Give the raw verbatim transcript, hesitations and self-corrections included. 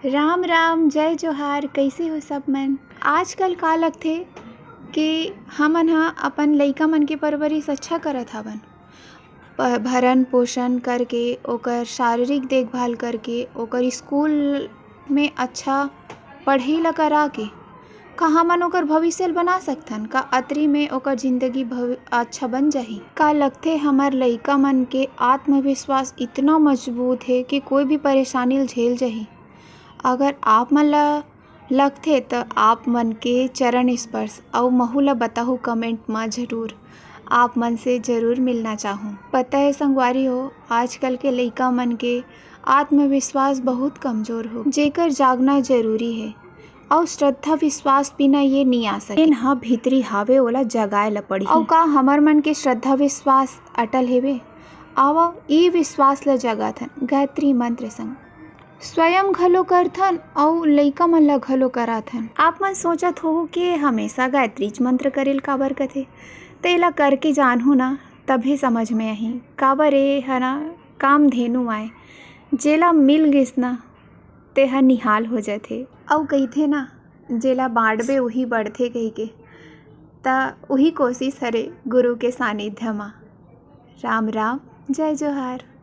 राम राम, जय जोहार। कइसे हो सब मन? आजकल का लगथे कि हमन ह अपन लइका मन के परवरिश अच्छा करत हवन, प- भरण पोषण करके, ओकर शारीरिक देखभाल करके, ओकर स्कूल में अच्छा पढ़ई ल करा के, का हमन ओकर भविष्य ल बना सकथन? का अतरी में ओकर जिंदगी भव- अच्छा बन जाही? का लगथे हमर लइका मन के आत्मविश्वास इतना मजबूत हे कि कोई भी परेशानी ल झेल जाही? अगर आप मन ला लगथे, त आप मन के चरण स्पर्श अउ महू ला बताहू comment म जरूर। आप मन से जरूर मिलना चाहूँ। पता है संगवारी हो, आजकल के लइका मन के आत्मविश्वास बहुत कमजोर हो, जेकर जागना जरूरी है। अउ श्रद्धा विश्वास बिना ये नी आ सके। जेन ह भीतरी हावे, ओला जगाए ला पड़ही। अउ का हमर मन के श्रद्धा विश्वास अटल हेवे? आवा, ये विश्वास ला जगाथन गायत्री मंत्र संग। स्वयं घलो करथन अउ लइका मन ला घलो कराथन। आप मन सोचत होहू कि हमेशा गायत्री च मंत्र करे ल काबर कथे, त एला करके जानहू ना, तभे समझ में आही। काबर ए ह ना कामधेनु आय, जेला मिल गिस ना, तेहा निहाल हो जाथे। अउ कहिथे ना, जेला बांटबे उही बढ़थे कहिके। त उही कोशिश हरे गुरु के सानिध्य म। राम राम, जय जोहार।